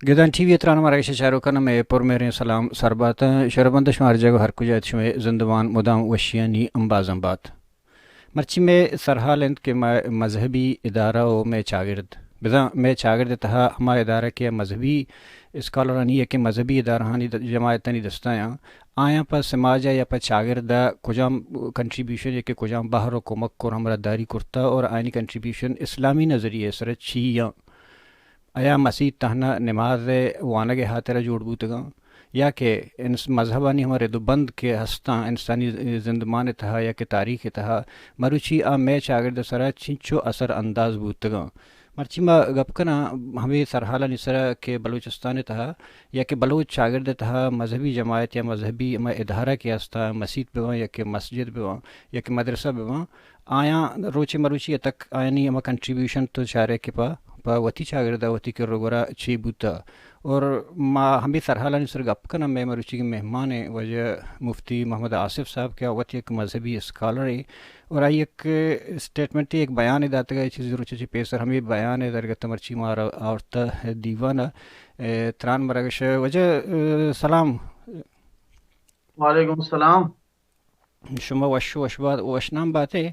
گدان T V ءِ تران مراگش ءِ چاروکاں مئے پرمہریں سلام سر بات۔ شربند شما ہر جاگہ ہر کجا ات، شمئے زندمان مدام وشیانی امبازاں بات۔ مرچی مئے سرحال انت کہ مئے مذہبی ادارہ و مئے چاگرد، بزاں مئے چاگرد ءِ تہا ہما ادارہ کہ مذہبی اسکالرانی یا کہ مذہبی ادارہانی د-، جماعتانی دستایاں، آیاں پہ سماج ءَ یا پہ چاگرد ءَ کجام کنٹریبیوشن یا کہ کجام بہر و کمک اور ہمراہداری کرتہ اور آیانی کنٹریبیوشن اسلامی نظریہ ءِ سر ءَ چی آں؟ آیا مسیت تہنا نماز ءِ وانگ ءِ ہاترا جوڑ بوتگاں، یا کہ انس-، مذہبانی ہما رد و بند کہ ہستاں انسانی زندمان ءِ تہا یا کہ تاریخ ءِ تہا، مروچی آ مئے چاگرد ءِ سرا چنچو اثر انداز بوتگاں؟ مرچی ما گپ کناں ہمے سرحالانی سرا کہ بلوچستان ءِ تہا یا کہ بلوچ چاگرد ءِ تہا مذہبی جماعت یا مذہبی ہما ادارہ کہ ہستاں، مسیت بہ باں یا کہ مسجد بہ باں یا کہ مدرسہ بہ باں، آیاں روچے مروچی ءَ تک آیانی ہما کنٹریبیوشن تو چارئے کہ پہ، پہ وتی چاگرد ءَ وتی کر و گورا چے بوتہ۔ اور ما ہمے سرحالانی سر گپ کناں، مئے مروچیگیں مہمان ایں واجہ مفتی محمد آصف صاحب کہ آ وت یک مذہبی اسکالرے اور آئی یک اسٹیٹمنٹے، یک بیانے داتگ ءَ، چیزے روچے چہ پیسر ہمے بیان ءَ درگت ءَ مرچی مارا آورتہ دیوان ءَ۔ اے، تران مراگش ءَ۔ واجہ، اے، سلام۔ وعلیکم السلام۔ شما وش، وش بات، وش نام بات ئے۔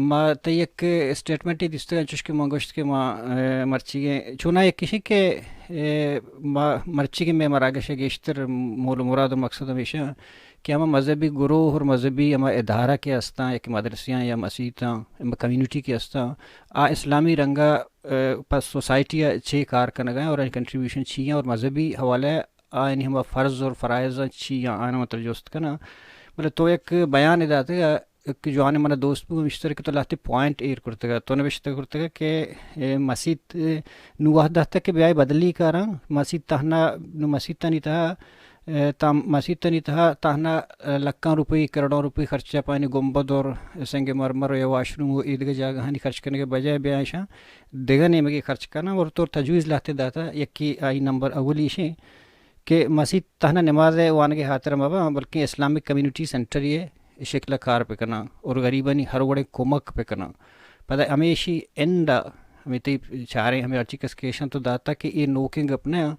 ما تئی یک اسٹیٹمنٹے دیستگ، انچوش کہ من گوشت کہ ما، اے، مرچیگیں چوناہا یک ایشیں کہ، اے، ما مرچیگیں مئے مراگش ءِ گیشتر مول و مراد و مقصد ہمیش انت کہ ہما مذہبی گروہ اور مذہبی ہما ادارہ کہ ہستاں، یا کہ مدرسیاں یا مسیتاں، ہما کمیونٹی کہ ہستاں، آ اسلامی رنگ ءَ، اے، پہ سوسائٹی ءَ چے کار کنگ ءَ اور آیانی کنٹریبیوشن چی انت اور مذہبی حوالہ ءَ آیانی ہما فرض اور فرائض چی آں، آیاں ما ترا جست کناں۔ بلے تو یک بیانے داتگ ءَ، یک جوانیں منا دوست بو، ہمیشتر کہ تو لہتے پوائنٹ ایر کرتگ ءَ۔ تو نبشتہ کرتگ ءَ کہ، اے، مسیت، اے، نوں وہد داتگ کہ بیائے بدلی کاراں، مسیت تہنا، نوں مسیتانی تہا، اے، تاں مسیتانی تہا تہنا، اے، لکاں روپی، کروڑاں روپی خرچہ پہ آیانی گنبد اور سنگ مرمر یا واشروم و ایدگہ جاگہانی خرچ کنگ ءِ بجائے بیاں ایشاں دگہ نیمگے خرچ کناں۔ اور تو تجویز لہتے داتہ، یکے آئی نمبر اولی ایشیں کہ مسیت تہنا نماز ءِ وانگ ءِ ہاترا مہ باں، بلکیں اسلامک کمیونٹی سینٹرے ءِ شکل ءَ کار بہ کناں اور غریبانی ہر وڑیں کمک بہ کناں۔ پدا ہمے ایشی اینڈ ءَ ہمے تئی چاریں ہمے ہرچی کس کہ ایشاں تو داتہ کہ اے نوکیں گپ نہ آں،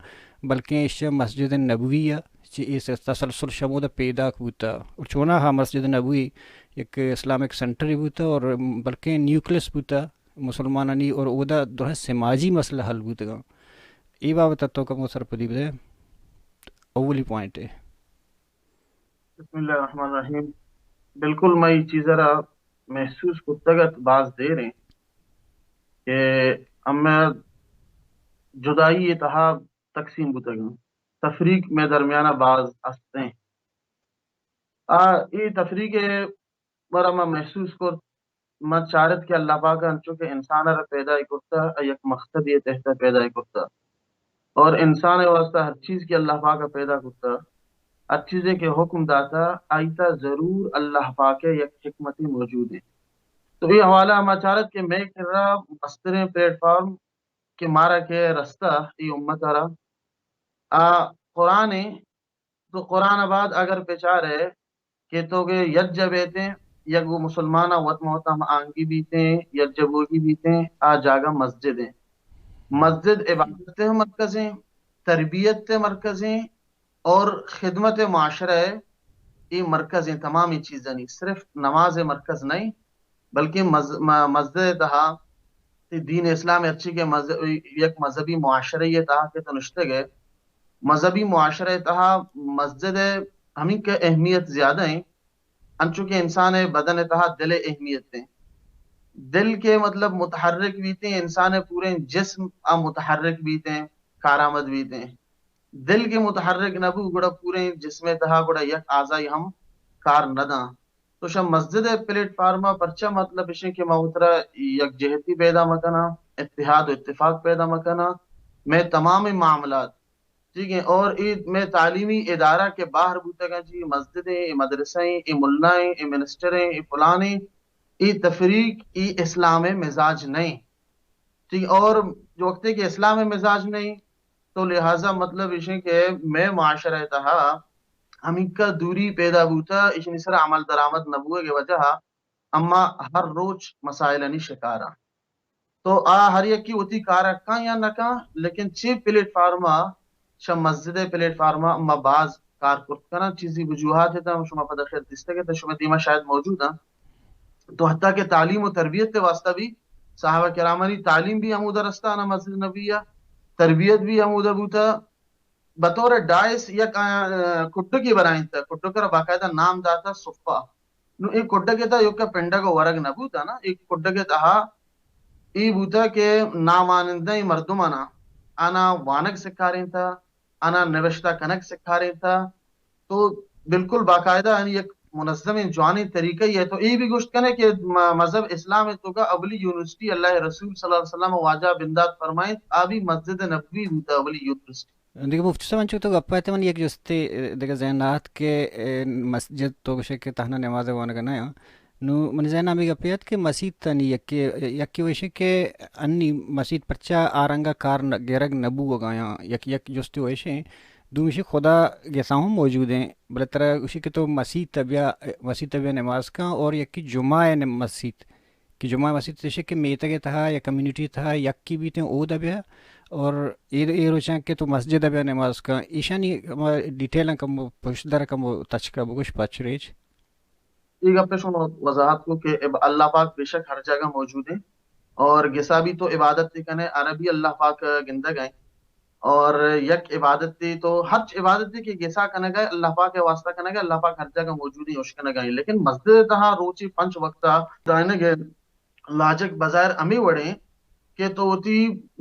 بلکیں ایش مسجد نبوی ءَ چہ اے تسلسل شمودا پیداک بوتہ اور چوناہا مسجد نبوی یک اسلامک سینٹرے بوتہ اور بلکیں نیوکلس بوتہ مسلمانانی اور اودا درہیں سماجی مسئلہ حل بوتگاں۔ اے بابت ءَ تو کمو سرپدی بدے۔ اولی پوائنٹ ءَ۔ بسم اللہ الرحمن الرحیم۔ بالکل، ما اے چیز ءَ را محسوس کرتگ ات باز دیر ایں کہ ہمے جدائی ءِ تہا تقسیم بوتگ ایں، تفریق مئے درمیان ءَ باز است ایں۔ آ، اے تفریق ءَ مارا ما محسوس کرت، ما چارت کہ اللہ پاک ءَ انچو کہ انسان ءَ را پیدا ئی کرتہ، آ یک مقصدے ءِ تحت ءَ پیدا ئی کرتہ۔ اور انسان ءِ واسطہ ہر چیز کہ اللہ پاک ءَ پیدا کرتہ، ہر چیزے کہ حکم داتہ، آئی تہا ضرور اللہ پاک ءِ یک حکمتے موجود ایں۔ تو اے حوالہ ءَ ما چارت کہ مئے کرا مستریں پلیٹ فارم کہ مارا کہ رستہ اے امت ءَ را، آ قرآن ایں۔ تو قرآن ءَ بعد اگر بچارئے کہ تو کہ یکجا بیتیں، یک گوں مسلماناں وت مہ وت ہم آہنگی بیتیں، یکجا بوگی بیتیں، آ جاگہ مسجد ایں۔ مسجد عبادت ءِ مرکز ایں، تربیت ءِ مرکز ایں اور خدمت معاشرہ ءِ اے مرکز ایں۔ تمامیں چیزانی صرف نماز ءِ مرکز نہ ایں، بلکیں مز-، م-، مسجد ءِ تہا تئی دین اسلام ءِ ہرچی کہ مذ-، یک مذہبی معاشرہ ءِ تہا کہ تو نشتگ ئے، مذہبی معاشرہ ءِ تہا مسجد ءِ ہمینکہ اہمیت زیادہ ایں، انچو کہ انسان ءِ بدن ءِ تہا دل ءِ اہمیت ایں۔ دل کہ مطلب متحرک بیتیں، انسان ءِ پوریں جسم آ متحرک بیتیں، کارآمد بیتیں۔ دل کہ متحرک نہ بو، گڑا پوریں جسم ءِ تہا گڑا یک اعضائی ہم کار نہ داں۔ تو شہ مسجد ءِ پلیٹ فارم ءَ پرچا مطلب اش ایں کہ ما وترا یک جہتی پیدا مہ کناں، اتحاد و اتفاق پیدا مہ کناں، مئے تمامیں معاملات، ٹھیک ایں، اور اے مئے تعلیمی ادارہ کہ باہر بوتگ ایں، جی مسجد ایں، اے مدرسہ ایں، اے ملا ایں، اے منسٹر ایں، اے فلان ایں، اے تفریق، اے اسلام ءِ مزاج نہ ایں۔ ٹھیک، اور جو وقتے کہ اسلام ءِ مزاج نہ ایں، تو لہذا مطلب اش ایں کہ مئے معاشرہ ءِ تہا ہمینکہ دوری پیدا بوتہ، اشانی سرا عمل درآمد نہ بوگ ءِ وجہ ءَ اما ہر روچ مسائلانی شکار آں۔ تو آ ہر یکی وتی کار ء کن یا نہ کن، لیکن چی پلیٹ فارم ء، چہ مسجد ء پلیٹ فارم ء ما باز کار کرت کناں، چیزی وجوہات اتاں، شما پدا خیر دیستگ ات، شما دیما شاید موجود آں۔ تو حتیٰ کہ تعلیم و تربیت ء واسطہ بھی صحابہ کرامانی تعلیم بھی ہمودا رستہ آنا مسجد نبوی ء، تربیت بھی ہمودا بوتا۔ بطور ڈائس یک آیاں، آ، کڈگے بنائینتہ، کڈگ ء را باقاعدہ نام داتہ صفہ۔ نوں اے کڈگ ء تہا یکہ پنڈگ و ورگ نہ بوتہ نا، اے کڈگ ء تہا اے بوتہ کہ ناوانندہیں مردماناں آناں وانگ سکارینتہ، آناں نبشتہ کنگ سکارینتہ۔ تو بالکل باقاعدہ آنی یک منظمیں جوانیں طریقہ یے۔ تو اے بھی گوشت کنے کہ م-، مذہب اسلام ء توکا اولی یونیورسٹی اللہ ء رسول صلی اللہ علیہ وسلم ء واجہ بندات فرمائینت، آ بھی مسجد نبوی بوتہ اولی یونیورسٹی۔ دگہ مفتی صاحب، انچو تو گپ ء ات، من یک جستے، ء، دگہ ذہن ء ات کہ، ء، مسجد تو گوشے کہ تہنا نماز ء وانگ ء نہ آں۔ نوں منی ذہن ء ہمے گپے ات کہ مسیت آنی یکے، یکے و ایشیں کہ انی مسیت پرچا آ رنگ ء کار نہ، گرگ نہ بوگ ء آیاں، یک، یک جستے و ایشیں۔ دومی ایشیں خدا گسا ہم موجود ایں، بلے ترا گوشی کہ تو مسیت ء بیا، مسیت ء بیا نماز کن، اور یکے جمعہ ء نم-، مسیت کہ جمعہ مسیت ایشی کہ میتگ ء تہا یا کمیونٹی ء تہا یکے بیتیں اود ء بیا، اور اے، اے روچاں کہ تو مسجد ء بیا نماز کن، ایشانی ہما ڈیٹیلاں کمو پشدر کمو تچکا بگوش پچ ریچ۔ اے گپ ء شما وضاحت کو کہ اب-، اللہ پاک بے شک ہر جگہ موجود ہیں اور گسا بھی تو عبادت کنے، عربی اللہ پاک گندگ ہیں۔ اور یک عبادتے تو ہرچ عبادتے کہ گسا کنگا ہے، اللہ پاک ء واسطہ کنگا ہے، اللہ پاک ہر جگہ موجود ہیں، اشکنگا ہیں۔ لیکن مسجد ء تہا روچی پنچ وقتا دائنگ ء لاجک بظاہر ہمے وڑیں کہ تو وتی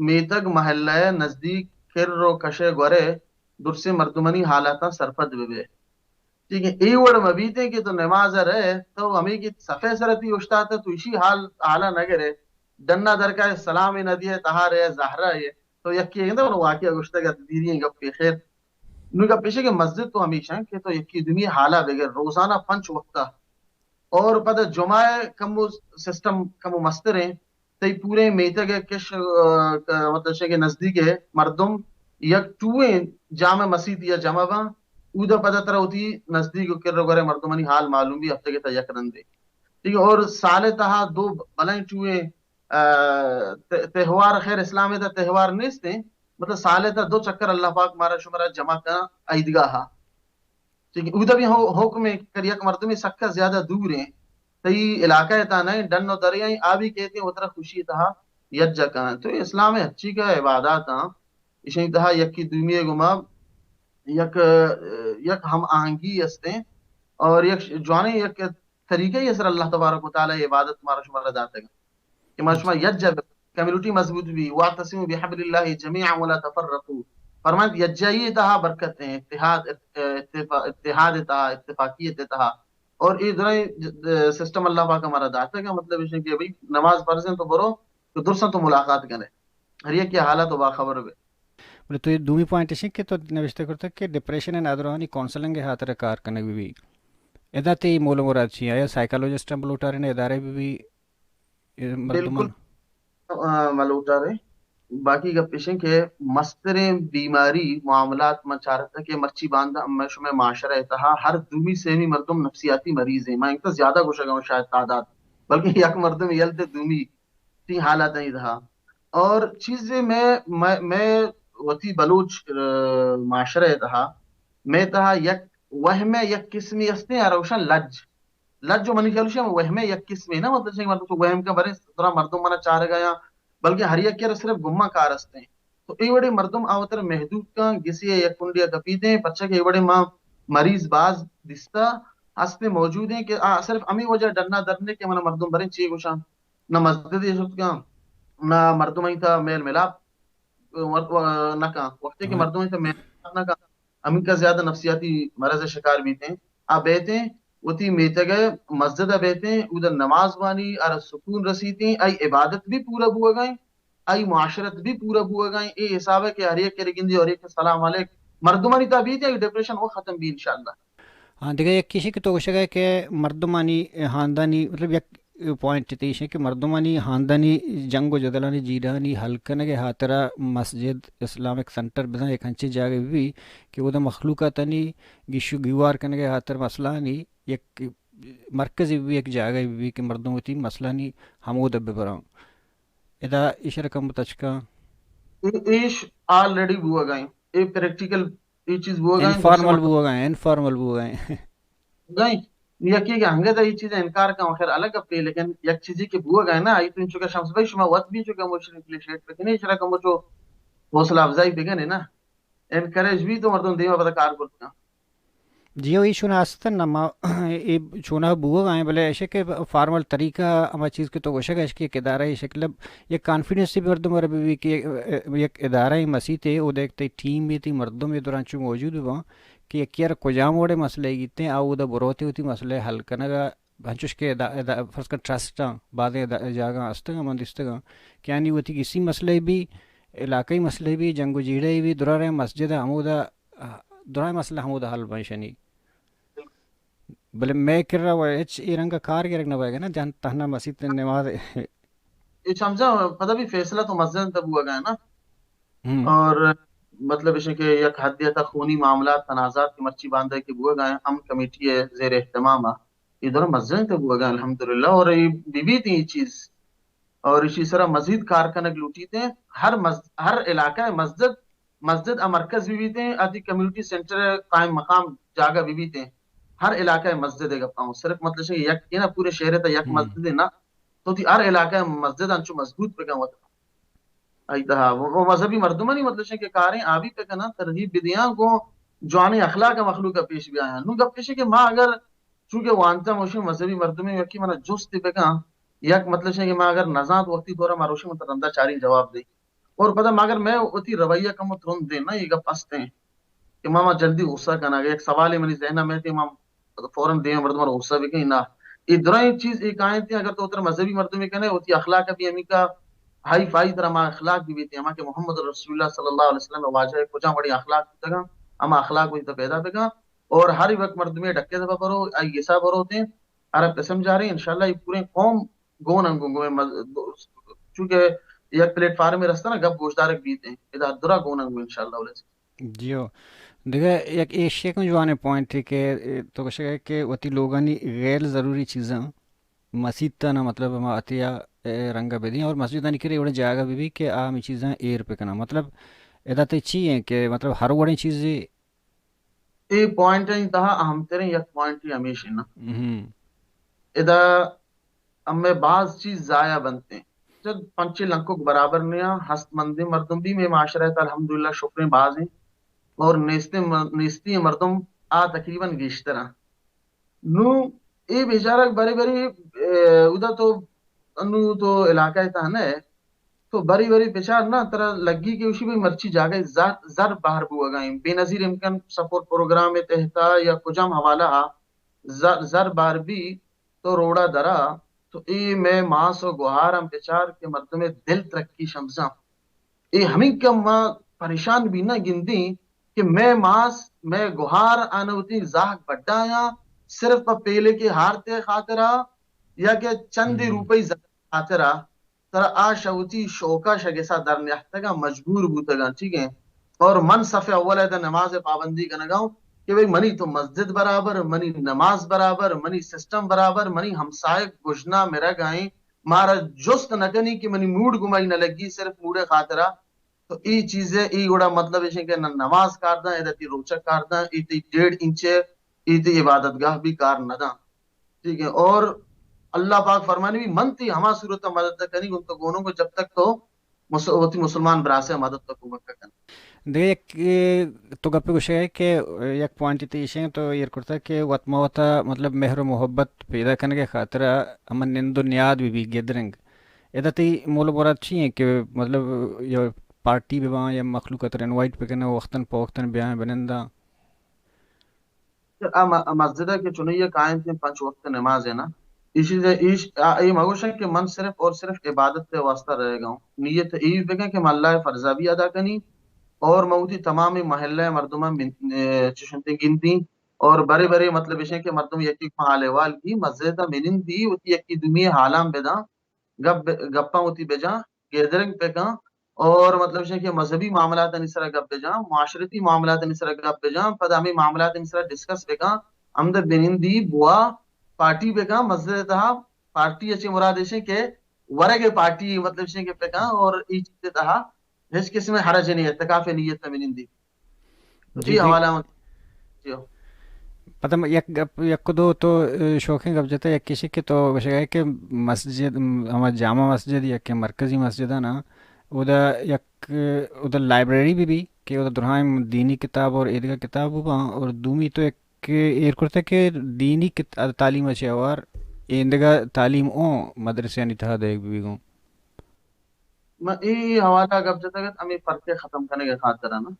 میتگ محلہ ء نزدیک کر و کش ء گور ء درسیں مردمانی حالاتاں سرپد بہ بئے۔ ٹھیک ہے، اے وڑ مہ بیتیں کہ تو نماز ء رئے، تو ہمے کہ صفے سر ء تئی اوشتاتہ، تو ایشی حال، حالا نہ گرے، ڈنا درکائے، سلامے نہ دیئے، تہا رئے، زہرا ئے، تو یکے گندے من واقعہ گوشتگ ات، دیری ئیں گپے، خیر۔ نوں گپ ایش کہ مسجد تو ہمیش انت کہ تو یکے دومی حالا بگر، روزانہ پنچ وقتا، اور پدا جمعہ ء کمو سسٹم کمو مستریں، تئی پوریں میتگ ء کش، ء، مطلب چہ کہ نزدیک ء مردم یک ٹوئیں جامع مسیت یا جمع باں، اود ء پدا ترا وتی نزدیک و کر و گور ء مردمانی حال معلوم بی ہفتگ ء تہا یک رندے۔ ٹھیک ہے، اور سال ء تہا دو بلائیں ٹوئیں، ء، ت-، تہوار، خیر اسلام ء تہا تہوار نیست ہیں، مطلب سال ء تہا دو چکر اللہ پاک مارا شمارا جمع کن عیدگاہ ء۔ ٹھیک ہے، اودا بھی ہو-، حکم ہے کہ یک مردمے سکا زیادہ دور ہیں، تئی علاقہ ء تہا نہ ہیں، ڈن و درے ہیں، آ بھی کہتے ہیں وترا خوشی ء تہا یکجا کناں۔ تو اسلام ء ہرچی کہ عبادات ہیں، ایشانی تہا یکی دومی ء گما یک، یک ہم آہنگی است ہیں اور یک جوانیں یک طریقہ ء سر اللہ تبارک و تعالی عبادت مارا شمارا داتگ۔ کہ ما شما یک جا کمیونٹی مضبوط بی، واعتصموا بحبل اللہ جمیعا ولا تفرقوا۔ فرمائیت، یکجائی تہا برکت ہیں، اتحاد، ات-، اتفا-، اتحاد تہا، اتفاقیت تہا۔ اور اے درائیں ج-، سسٹم اللہ پاک ہمارا داتا کہ مطلب ایش کہ بھئی نماز فرض ہیں تو برو، تو درساں تو ملاقات کنے۔ ہر یک کے حالات و باخبر بے۔ بلے تو دومی پوائنٹ ایش کہ تو نوشتہ کرتا کہ ڈپریشن ء نادراہانی کونسلنگ ء ہاتر کار کنگ بی بی۔ ادا تی مول و مراد چی؟ آیا سائیکالوجسٹ ہم بلوٹارین ادارے بی بی؟ اے مردمان؟ بالکل۔ آ، ملوٹارے۔ باقی گپ ایش کہ مستریں بیماری معاملات من چارتا کہ مرچی باندا ہمیں شمئے معاشرہ ء تہا ہر دومی سیمی مردم نفسیاتی مریض ہیں۔ من انگت زیادہ گوشگا ہوں شاید تعداد، بلکہ یک مردم یل تے دومی تی حالات ہیں تہا۔ اور چیزے میں، میں، میں وتی بلوچ، آ، معاشرہ ء تہا، میں تہا یک وہم ء یک قسمی استیں، آ روشن لج۔ لج و منی خیال شی ہم وہمے یک قسمے نہ، مطلب چنکہ مردم تو وہم کن برے درا مردم منا چارگا یا، بلکہ ہر یکے را صرف گما کار استیں۔ تو اے وڑے مردم آ وتر محدود کن، گسی یک کنڈی کپیتیں، پرچہ کہ اے وڑے ما مریض باز دیستا ہستیں، موجود ہیں کہ آ صرف ہمیں وجہ ڈنا درنے کہ منا مردم بریں چی گوشاں، نہ مسجد شت کن، نہ مردم تا میل ملاپ نہ کن۔ وقتی کہ مردم تا میل ملاپ نہ کن، ہمینکا زیادہ نفسیاتی مرض ء شکار بیتیں۔ آ بیتیں، وتی میتگ ء مسجد ء بیتیں، اود ء نماز وانی، آرا سکون رسیتیں، آئی عبادت بھی پورا بوگائیں، آئی معاشرت بھی پورا بوگائیں۔ اے حساب ء کہ ہر یک کرے گندی اور یک سلام علیک مردمانی تا بیتیں، ڈپریشن وہ ختم بھی انشاءاللہ۔ ہاں، دگہ یک چیزے کہ تو گوشگ ء کہ مردمانی ہاندانی، مطلب، یک پوائنٹ تیش کہ مردمانی ہاندانی جنگ و جدلانی جیڑہانی حل کنگ ء ہاترا مسجد اسلامک سنٹر بزاں یک انچیں جاگہ بی کہ اودا مخلوقاتانی گیش و گیوار کنگ ء ہاتر مسئلہانی یک مرکز بی، یک جاگہ بی کہ مردم وتی مسئلہانی ہمود ببراں۔ ادا ایشرا کم تچکاں۔ اے-، ایش آلریڈی بوگا ایں۔ اے پریکٹیکل اے چیز بوگا ایں، انفارمل بوگا ایں، انفارمل بوگا ایں۔ گئیں۔ یکے کہ انگت اے چیز انکار کن، خیر الگ گپے، لیکن یک چیزے کہ بوگا ایں نا، آئی تو انچو کہ شمس بھائی شما وت بھی چو کہ موشن اپریشیٹ بکنے، ایشرا کم چو حوصلہ افزائی بکنے نا، انکریج بھی تو مردم دیما پدا کار کرت کن۔ جی ہو، اے چونا است نہ، ما اے چونا بوگا ایں، بلے ایشے کہ فارمل طریقہ ہما چیز کہ تو گوشگ اش کہ یک ادارہ اے شکل، یک کانفیڈنس بھی مردم ءَ بہ بی کہ یک ادارہ اے مسیت اے، او دیکھ تئی ٹیم بھی تئی مردم اے دوران چو موجود باں کہ یکے ءَ را کجام وڑے مسئلہ گیتے آ اودا بروتے وتی مسئلہ حل کنگا، انچوش کہ ادا-، ادا-، فرض کن ٹرسٹ آں، بازیں ادا-، جاگہ استگاں، من دیستگاں کہ آنی وتی گسی مسئلہ بھی، علاقائی مسئلہ بھی، جنگ و جیڑہ بھی، درا رہے مسجد ہمودا، درائیں مسئلہ ہمودا حل بنت شنی۔ بلے مئے کرا و ہچ اے رنگ کار گرگ نہ بئیگ نا، جان تہنا مسیت نماز۔ اے چمچا پدا بھی فیصلہ تو مسجد تہ بوگا ایں نا۔ ہم۔ اور مطلب ایشیں کہ یک حد تک خونی معاملات، تنازعات کہ مرچی باندا کہ بوگا ایں، امن کمیٹی اے زیر اہتمام اے۔ اے دورا مسجد تہ بوگا ایں الحمدللہ، اور اے بی بی تھی اے چیز۔ اور ایشی سرا مزید کار کنگ لوٹیت ایں۔ ہر مز-، ہر علاقہ مسجد، مسجد ءِ مرکز بہ بیت ایں، آ تئی کمیونٹی سینٹر قائم مقام جاگہ بہ بیت ایں۔ ہر علاقہ مسجد ءِ گپاں، صرف مطلب ایشیں کہ یک اے نا، پورے شہر ءِ تہ یک ہم۔ مسجد اے نا، تو تئی ہر علاقہ مسجد انچو مضبوط بکن وت۔ آئی تہا وہ، وہ مذہبی مردمانی مطلب ایشیں کہ کاریں آ بھی بکناں، ترغیب بدیاں، گوں جوانیں اخلاق مخلوق ءَ پیش بیایاں۔ نوں گپ ایشیں کہ ما اگر چونکہ وانتا موشی مذہبی مردمے یکی منا جست بکن، یک مطلب ایشیں کہ ما اگر نزانت وقتی دورا ما روشی من ترا رندا چاریں جواب دے۔ اور پدا مگر مئے وتی رویہ کمو ترند ایں نا، اے گپ است ایں کہ ما، ما جلدی غصہ کناں۔ اگر یک سوالے منی ذہن ءَ مئیت، ما فوراً دیم ءَ مردم ءَ غصہ بکنیں نا۔ اے درائیں چیز اے کاینت ایں، اگر تو وترا مذہبی مردمے کنے، وتی اخلاق ءَ بھی ہمیکا ہائی فائی ترا ہما اخلاق بہ بیت، ہما کہ محمد رسول اللہ صلی اللہ علیہ وسلم ءِ واجہ ءِ کجام وڑیں اخلاق بوتگاں، ہما اخلاق وتی تہ پیدا بکن۔ اور ہر وقت مردمے ڈکے دپا برو، آئی گسا برو تیں، عرب قسم جاریں، انشاءاللہ اے پوریں قوم گون انگو گویں مز-، چونکہ یک پلیٹ فارمے رستہ نا، گپ گوشدارگ بیت ایں، ادا درا گون انگو انشاءاللہ۔ جی ہو۔ دگہ یک ایشی کم جوانیں پوائنٹے کہ تو گوشگ ئے کہ وتی لوگانی غیر ضروری چیزاں مسیت ءَ نا، مطلب، ہما عطیہ ءِ رنگ ءَ بدیں اور مسجدانی کرا اے وڑیں جاگہ بہ بی کہ آ ہمے چیزاں ایر بکناں۔ مطلب، ادا تئی چی ایں کہ، مطلب، ہر وڑیں چیزے؟ اے پوائنٹانی تہا اہم تریں یک پوائنٹے ہمیش ایں نا۔ ہم۔ ادا ہمے باز چیز ضائع بنت ایں۔ چہ پنچے لنکک برابر نیاں، ہست مندیں مردم بھی مئے معاشرہ ءِ تہا الحمدللہ شکریں باز ایں، اور نیستیں م-، نیستی مردم آ تقریباً گیشتر ایں۔ نوں اے بیچارگ برے برے، اے، اودا تو، انوں تو علاقہ ءِ تہا نہ ئے، تو برے برے بچار نا، ترا لگی کہ اوشی بھئی مرچی جاگہ زر، زر بہر بوگا ایں۔ بے نظیر امکان سپورٹ پروگرام ءِ تحتا یا کجام حوالہ ءَ زر، زر بہر بی تو روڈا درا، تو اے مئے ماس و گوہاراں بچار کہ مردمے دل ترکی شمزاں۔ اے ہمینکہ ما پریشان بی نا گندیں کہ مئے ماس، مئے گوہار آناں وتی زہگ بڈایاں، صرف پہ پیلکے ہارتے خاطرا یا کہ چندے ہم۔ روپئی زر خاطرا، ترا آ شہ وتی شوقا شہ گسا در نیاہتگاں، مجبور بوتگاں، ٹھیک ہے۔ اور من صف اول ءِ تہ نماز ءِ پابندی کنگا اوں کہ بھئی منی تو مسجد برابر، منی نماز برابر، منی سسٹم برابر، منی ہمسائگ گژنا مرگا ایں، مارا جست نہ کنی کہ منی موڈ گمائی نہ لگی، صرف موڈ ءِ خاطرا۔ تو اے چیز ءَ، اے گڑا مطلب ایش کہ نہ نماز کار داں، ادا تئی روچگ کار داں، اے تئی ڈیڑھ انچ ءِ، اے تئی عبادت گاہ بھی کار نہ داں۔ ٹھیک ہے، اور اللہ پاک فرمانی بھی من تئی ہما صورت ءَ مدد کنی گوں تو گونوں کو جب تک تو مس-، وتی مسلمان براسے مدد تو کمک کن۔ دگہ یک، اے، تو گپے گوشگ ئے کہ یک پوائنٹے تئی ایشیں تو ایر کرتگ کہ وت ما وتا مطلب مہر و محبت پیدا کنگ ءِ خاطرا ہما نند و نیاد بہ بی، گیدرنگ۔ ادا تئی مول و مراد چی ایں کہ مطلب یا پارٹی بہ باں یا مخلوق ءَ ترا انوائٹ بہ کناں، وقتاً پہ وقتاً بیاں بننداں؟ آ م-، مسجد ءَ کہ چنئی ءَ کاینت پنچ وقت نماز ءَ نا، ایشی ءَ ایش، آ، اے مگوشن کہ من صرف اور صرف عبادت ءِ واسطہ رہگا اوں۔ نیت اے بکن کہ من اللہ ءِ فرضا بھی ادا کنی اور من وتی تمام محلہ ءِ مردماں من-، اے، چشنتے گندی اور برے برے مطلب ایشیں کہ مردم یکی حال احوال گی، مسجد ءَ منندی، وتی یکی دومی حالاں بداں۔ گپ، گپاں وتی بجاں، گیدرنگ بکاں اور مطلب ایش کہ مذہبی معاملاتانی سرا گپ بجاں، معاشرتی معاملاتانی سرا گپ بجاں، پدا ہمے معاملاتانی سرا ڈسکس بکاں، ہمدا بنندی بوا، پارٹی بکاں، مسجد ءِ تہا پارٹی ءَ چہ مراد ایش کہ ورگ پارٹی، مطلب شیں کہ پکاں اور ای چیز تہا ہچ قسم حرج نہیں، اعتکاف نیت میں نندی۔ تو جی، ای جی۔ حوالہ ہوں۔ جی۔ پدا م-، یک گپ، یک دو تو، اے، شوقیں گپ جتا، یک کسی کہ تو گوشگا ہے کہ مسجد، م-، ہما جامع مسجد یا کہ مرکزی مسجد ہے نا، اودا یک، اودا لائبریری بھی بھی کہ اودا درہائیں دینی کتاب اور ایدگہ کتاب بھی باں، اور دومی تو یک ایر کرتا کہ دینی کت-، تعلیم چہ اوار ایندگہ تعلیم اوں مدرسیانی تہا دئیگ بھی گوں۔ من اے حوالہ گپ جتگ ات، ہمے فرق ء ختم کنگ ء خاطر ء نا۔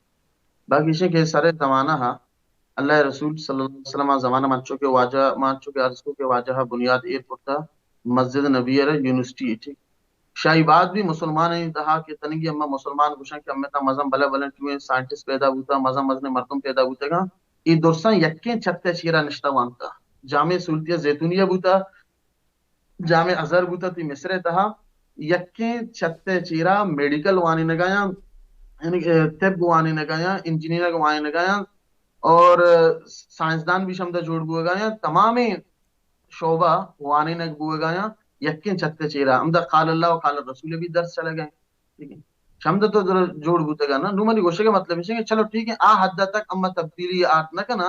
باقی ایشیں کہ سر ء زمانہ ء اللہ ء رسول صلی اللہ علیہ وسلم ء زمانہ منچو کہ واجہ، منچو کہ عرض کو کہ واجہ ء بنیاد ایر کرتا مسجد نبی ء را یونیورسٹی ء، ٹھیک۔ شاہی بعد بھی مسلمان ء تہا کہ تنگی اما مسلمان گوشن کہ ہمیں تا مزن بلے بلے ٹوئیں سائنٹسٹ پیدا بوتا، مزن مزن مردم پیدا بوتگاں۔ اے درساں یکیں چھت ء چیرا نشتہ وانتا۔ جامع سہولتی زیتونیہ بوتا، جامع ازہر بوتہ تی مصر ء تہا، یکیں چھت ء چیرا میڈیکل وانینگایاں، یعنی، اے، طب وانینگایاں، انجینئرنگ وانینگایاں اور، اے، سائنسدان بھی شمدا جوڑ بوگایاں، تمامیں شعبہ وانینگ بوگایاں یکیں چھت ء چیرا۔ ہمدا قال اللہ و قال الرسول بھی درس چلگا۔ ٹھیک ہے۔ شمدا تو در-، جوڑ بوتگا نا۔ نو منی گوشگ ء مطلب ہے کہ چلو ٹھیک ہے، آ حد تک اما تبدیلی آرت نہ کنا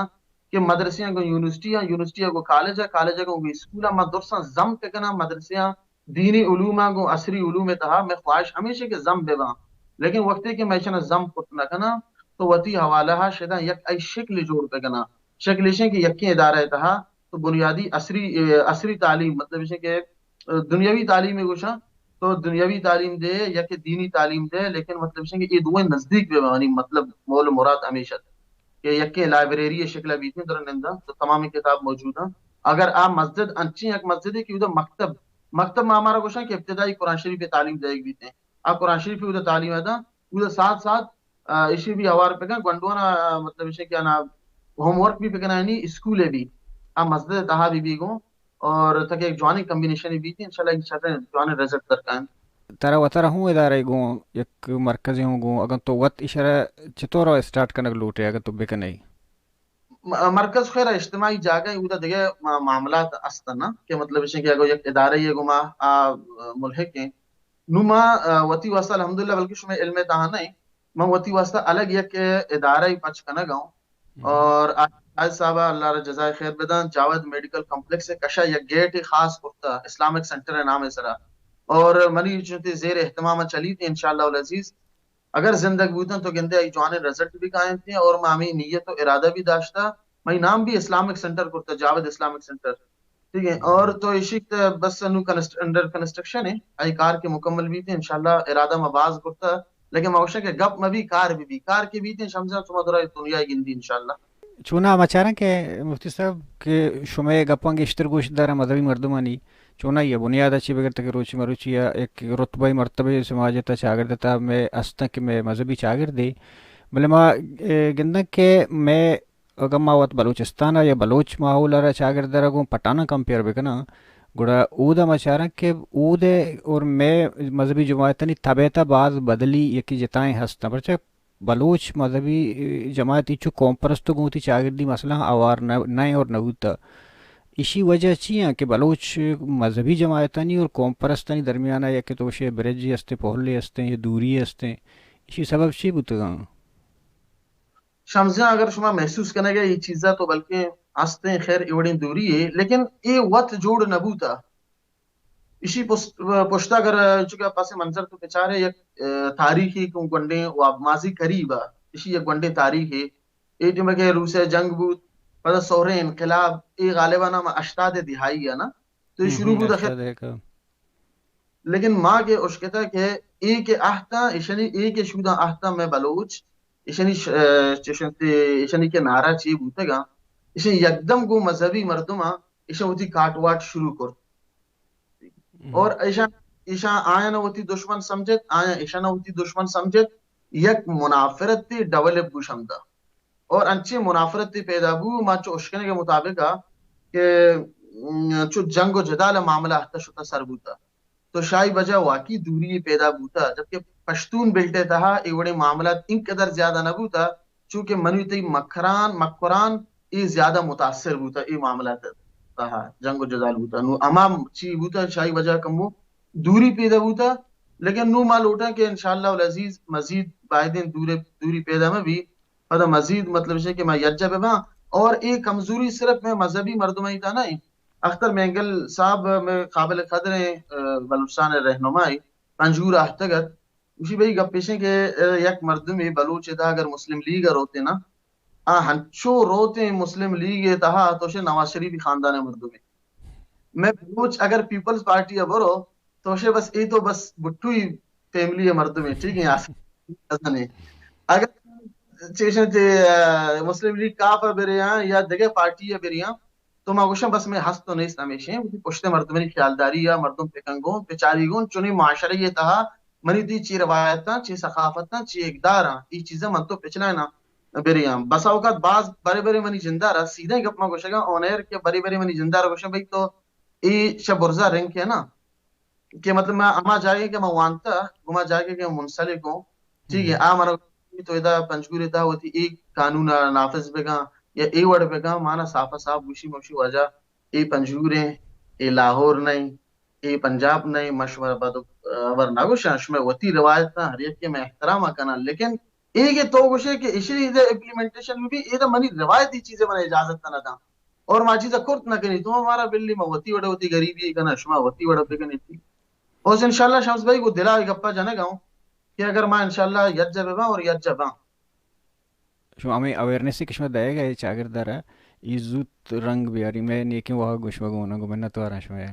کہ مدرسیاں گوں یونیورسٹی آں، یونیورسٹی گوں کالج آں، کالج گوں اسکول آں، ما درساں ضم کناں، مدرسیاں دینی علوم آں گوں عصری علوم تہا، میں خواہش ہمیشہ کہ ضم بہ باں۔ لیکن وقتی کہ میں اشاں ضم کت نہ کناں تو وتی حوالہ ء شداں یک ای شکل جوڑ بہ کناں۔ شکل ایشیں کہ یکیں ادارہ تہا تو بنیادی عصری، عصری تعلیم، مطلب ایشیں کہ دنیاوی تعلیم گوشاں، تو دنیاوی تعلیم دے یا کہ دینی تعلیم دے، لیکن مطلب ایشیں کہ اے دوئیں نزدیک بہ بانی، مطلب مول مراد ہمیش ات کہ یکیں لائبریری شکل بیتیں در ننداں تو تمام کتاب موجود ہیں۔ اگر آ مسجد انچیں یک مسجدے کہ اودا مکتب، مکتب ما ہمارا گوشاں کہ ابتدائی قرآن شریف تعلیم دے بیتیں، آ قرآن شریف اودا تعلیم ادا، اودا ساتھ ساتھ، آ، ایشی بھی ہوار پکن گونڈوانا، آ، مطلب ایشیں کہ آنا ہوم ورک بھی پکن آنی اسکول بھی، آ مسجد تہا بھی بھی گوں، اور تاکہ ایک جوانی کمبینیشن بیت، انشاءاللہ ایک شریں جوانی رزلٹ درکائیں۔ ترا وترا ہوں ادارہ گوں، یک مرکز ہوں گوں، اگر تو وت اشرا چطور اسٹارٹ کنگ لوٹے اگر تو بکنے؟ م-، مرکز خیر اجتماعی جاگہ ہے، اودا دیگہ ما-، معاملات است نا کہ مطلب ایشیں کہ اگر یک ادارہ یہ گما آ ملحق ہیں، نو ما، آ، وتی واسطہ الحمدللہ، بلکہ شمئے علم ء تہا نہ، من وتی واسطہ الگ یک ادارہ ء پچ کنگ ء آں۔ اور آ-، آج صاحب اللہ را جزائے خیر بدان، جاوید میڈیکل کمپلیکس ء کشا یک گیٹ ء خاص کرتا اسلامک سینٹر ء نام ء سرا، اور منی چونتے زیر اہتمام چلیت انشاءاللہ العزیز۔ اگر زندگ بوتن تو گندے آئی جوانیں رزلٹ بھی قائم تھے، اور ما ہمیں نیت و ارادہ بھی داشتا، مئی نام بھی اسلامک سینٹر کرتا، جاوید اسلامک سینٹر۔ ٹھیک ہے، اور تو ایشی تے بس انو کنسٹ-، انڈر کنسٹرکشن ہے، آئی کار کے مکمل بیتے، انشاءاللہ ارادہ ما باز کرتا، لیکن ما گوشاں کہ گپ ما بھی کار بھی بھی، کار کے بیتے، شمزا شما درا دنیا گندی انشاءاللہ۔ چونا ما چاراں کہ مفتی صاحب کہ شمئے گپاں گیشتر گوش دارا مذہبی مردمانی، چونا یہ بنیاد اچھی بگر تک روچی مروچی یا ایک رتبہ مرتبہ سماج تا چاگرد تا میں استاں کہ میں مذہبی چاگردے، بلے ما، اے، گنداں کہ میں اگاں ما وت بلوچستان ء یا بلوچ ماحول ء را چاگرد ء را گوں پٹھان ء کمپیئر بہ کناں، گڑا اود ء ما چاراں کہ اود ء اور مئے مذہبی جماعتانی تب ء تہ باز بدلی یکے جتائیں ہست انت، پرچہ بلوچ مذہبی جماعت انچو قوم پرست گوں وتی چاگردی مسئلہ آں ہوار نہ، نہ اور نہ بوتہ۔ ایشی وجہ چی انت کہ بلوچ مذہبی جماعتانی اور قوم پرستانی درمیان ء یک تو گوشے برجے استیں، پہلے استیں یا دوری استیں، ایشی سبب چی بوتگاں؟ شمزیاں، اگر شما محسوس کنگ ء اے چیزا تو بلکیں ہستیں، خیر اے وڑیں دوری یے، لیکن اے وت جوڑ نہ بوتا۔ ایشی پس-، پشتا اگر چونکہ پس منظر تو بچارے یک، ا، تاریخی کو گونڈیں و ماضی قریب ء، ایشی یک گونڈیں تاریخے۔ اے ٹیم کہ روس ء جنگ بوت، پدا سہریں انقلاب، اے غالباً ہم ہشتاد ء دہائی ء نا۔ تو اے شروع بوت آخر۔ لیکن ما کہ اشکتہ کہ اے کہ اہتاں، ایشانی اے کہ شوداں اہتاں میں بلوچ، ایشانی ش-، ا، چشنتے، ایشانی کہ نعرہ چی بوتگاں، ایشان یکدم گوں مذہبی مردماں ایشان وتی کاٹ واٹ شروع کرت۔ اور ایشان، ایشان آیان وتی دشمن سمجھت، آیان ایشان وتی دشمن سمجھت، یک منافرت ڈیولپ بو شمدا۔ اور انچیں منافرتے پیدا بو، ما چو اشکنگ ء مطابق ء کہ، م، چو جنگ و جدال ء معاملہ اہتہ شتہ سر بوتا، تو شاہی بجا واقعی دوری پیدا بوتا، جبکہ پشتون بیلٹ ء تہا اے وڑیں معاملات انقدر زیادہ نہ بوتا، چونکہ منی تئی مکران، مکران اے زیادہ متاثر بوتا اے معاملات ء تہا، جنگ و جدال بوتا۔ نو ہما چی بوتا، شاہی بجا کمو دوری پیدا بوتا، لیکن نوں ما لوٹاں کہ انشاءاللہ العزیز مزید بایدیں دور، دوری پیدا مہ بی، پدا مزید مطلب ہے کہ ما یکجا بہ باں۔ اور اے کمزوری صرف میں مذہبی مردمانی تا نہ ایں۔ اختر مینگل صاحب میں قابل قدر ہیں، آ، بلوچستان رہنمائی پنجگور آہتگ ات۔ گوشی بھئی گپ پیشیں کہ، آ، یک مردمے بلوچ تا اگر مسلم لیگ روتے نا، آ ہنچو روتیں مسلم لیگ ء تہا تو شے نواز شریف خاندان ء مردمے۔ میں بلوچ اگر پیپلز پارٹی ء برو تو شے بس اے تو بس بٹوئی فیملی ء مردمے، ٹھیک ہے، آس-، آسانے۔ اگر چیشن تے، آ، مسلم لیگ کاف ء بریاں یا دگہ پارٹی ء بریاں تو ما گوشاں بس میں ہست تو نیست ہمیشیں وتی پشت مردمانی خیالداری یا مردم پکنگوں پچاری گوں چونی معاشرے ء تہا منی دی چی روایتاں، چی ثقافتاں، چی اقداراں، ای چیزاں من تو پچلائنا۔ بریاں۔ بسا اوقات باز برے برے منی جندارا سیدھیں گپ ما گوشگاں اون ایئر کہ برے برے منی جندارا گوشاں بھئی تو اے شہ برزا رنگ کے نا کہ مطلب میں ہما جاگے کہ میں وانتا گما جاگے کہ منسلک ہوں، ٹھیک ہے، آ منا تو ادا پنجگور تا وتی اے قانون نافذ بگاں یا اے وڑ بگاں مانا صاف صاف گوشی موشی واجہ اے پنجگور ہیں، اے لاہور نہیں، اے پنجاب نہیں، مشورہ بد خبر نہ گوشاں، شمے وتی روایت ہر یک کے میں احترام کناں، لیکن اے کہ تو گوشے کہ اشی دے امپلیمنٹیشن میں بھی اے دا منی روایتی چیزیں من اجازت نہ داں اور ما چیزا کرت نہ کنی، تو ہمارا بلی ما وتی وڑا وتی غریبی کناں، شما وتی وڑا بکنی تھی۔ اور انشاءاللہ شمس بھائی کو دلا گپا جنگا ہوں کہ اگر ما انشاءاللہ یکجا بباں اور یکجا باں۔ شما ہمیں اویئرنس کہ شما دئیگ ء چاگرد ء را، اے زوت رنگ بیاری، مئے نیکیں واہگ گوں شما گون انت، گوں منت واراں شمئے۔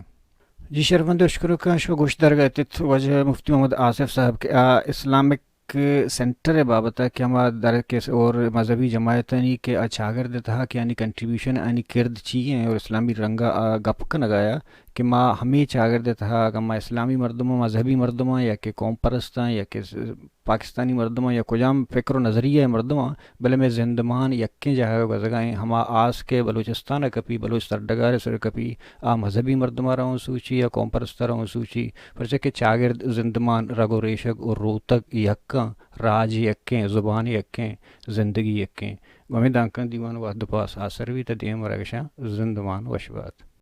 جی شرفمند اشکرکاں شما گوش درگ ء اتت واجہ مفتی محمد آصف صاحب کہ آ اسلامک سینٹر ء بابت ء کہ ہما در کس اور مذہبی جماعتانی کہ آ چاگرد ء تہا کہ آنی کنٹریبیوشن، آنی کرد چی ہیں اور اسلامی رنگ ء آ گپ کنگ ء آیا کہ ما ہمے چاگرد ء تہا اگاں ما اسلامی مردماں، مذہبی مردماں یا کہ قوم پرستاں یا کہ پاکستانی مردماں یا کجام فکر و نظریہ ء مردماں، بلے مئے زندمان یکیں جاگہ ء گوزگا ایں۔ ہما آس کہ بلوچستان ء کپی، بلوچ سرڈگار ء سر ء کپی، آ مذہبی مردماں را اوں سوچی یا قوم پرست ء را اوں سوچی، پرچا کہ چاگرد زندمان رگ و ریشگ و روتگ یکاں، راج یکیں، زبان یکیں، زندگی یکیں۔ گوں ہمے دانکاں دیوان وہد و پاس آسر بیت ء دیم ورگشاں زندمان وش بات۔